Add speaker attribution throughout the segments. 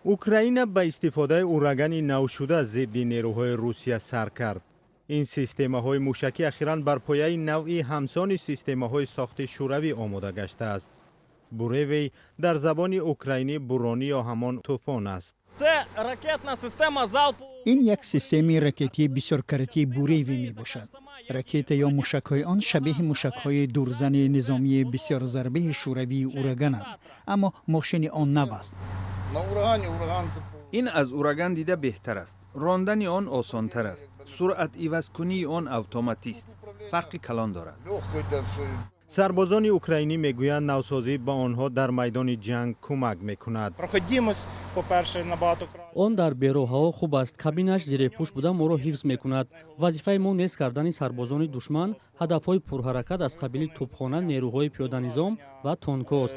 Speaker 1: Украина ба истифодаи Урагани навшуда зидди нерӯҳои Русия сар кард. Ин системаҳои мушакӣ ахиран бар пояи навъи ҳамсони системаҳои сохти Шӯравӣ омода гаштааст. Буревей дар забони украинӣ буронӣ ё ҳамон тӯфон аст.
Speaker 2: Ин як системаи ракетии бисёркаратии Буревий мебошад. Ракета ё мушакҳои он шабеҳи мушакҳои дурзани низомии бисёрзарбаи шӯравии Ураган аст, аммо мошини он нав аст.
Speaker 3: Ин аз Ураган дида беҳтар аст. Рондани он осонтар аст, суръативазкунии он автоматист, фарқи калон дорад.
Speaker 1: Сарбозони украинӣ мегӯянд, навсозӣ ба онҳо дар майдони ҷанг кӯмак мекунад.
Speaker 4: Он дар бероҳаҳо хуб аст. Кабинаш зерепӯш буда, моро ҳифз мекунад. Вазифаи мо нест кардани сарбозони душман, ҳадафҳои пурҳаракат аз қабили тӯбхона, нерӯҳои пиёданизом ва тонкҳост.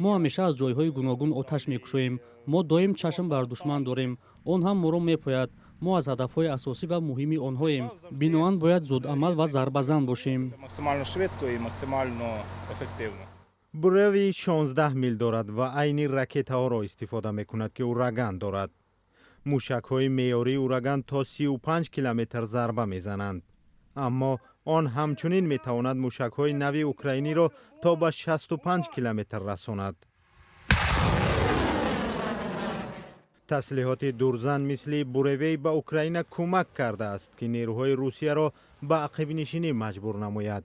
Speaker 4: Мо ҳамеша аз ҷойҳои гуногун оташ мекушоем. Мо доим чашм бар душман дорем, он ҳам моро мепояд. Мо аз ҳадафҳои асосӣ ва муҳими онҳоем, биноан бояд зудамал ва зарбазан бошем.
Speaker 1: Буревий 16 мил дорад ва айни ракетаҳоро истифода мекунад, ки Ураган дорад. Мушакҳои меъёрии Ураган то 35 километр зарба мезананд, аммо он ҳамчунин метавонад мушакҳои нави украиниро то ба 65 километр расонад. Таслиҳоти дурзан мисли Буревей ба Украина кӯмак кардааст, ки нерӯҳои Русияро ба ақибнишинӣ маҷбур намояд.